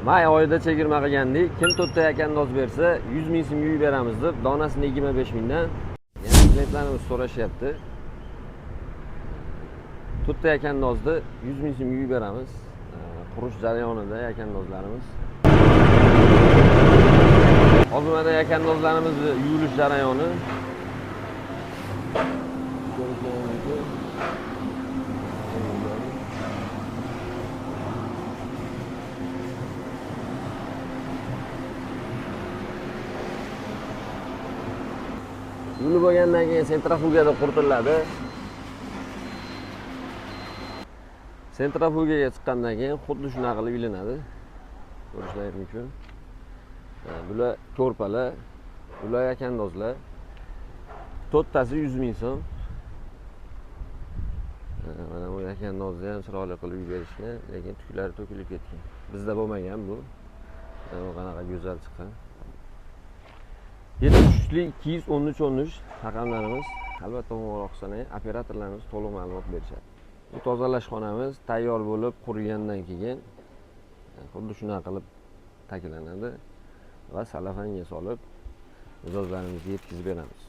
May oyida chegirma qilgandik. Kim to'rtta yakandoz bersa, 100 ming so'mga uy beramiz deb, donasini 25 mingdan. Yana klientlarimiz so'rashyapti. To'rtta yakandozni 100 ming so'mga uy beramiz. Qurish jarayonida yakandozlarimiz. Hozir mana yakandozlarimizni yuvilish jarayoni. Ko'rishingiz mumkin. Yuvilib bo'lgandan keyin sentrifugada quritiladi. Sentrifugaga chiqqandan keyin xuddi shunaqa qilib ilinadi. Ko'rishingiz mumkin. Bular ko'rpalar, bular yakandozlar. To'rttasi 100 ming so'm. Mana bu yakandozni ham chiroyli qilib uyib berishgan, lekin tuklari to'kilib ketgan. Bizda bo'lmagan bu. Mana bu qanaqa go'zal chiqqan. 73lik 213 13 raqamlarimiz. Albatta qo'ng'iroq qilsangiz, operatorlarimiz to'liq ma'lumot berishadi. Bu tozalash xonamiz tayyor bo'lib qurigandan keyin xuddi shunaqa qilib taklanadi va salafanga solib mijozlarimizga yetkazib beramiz.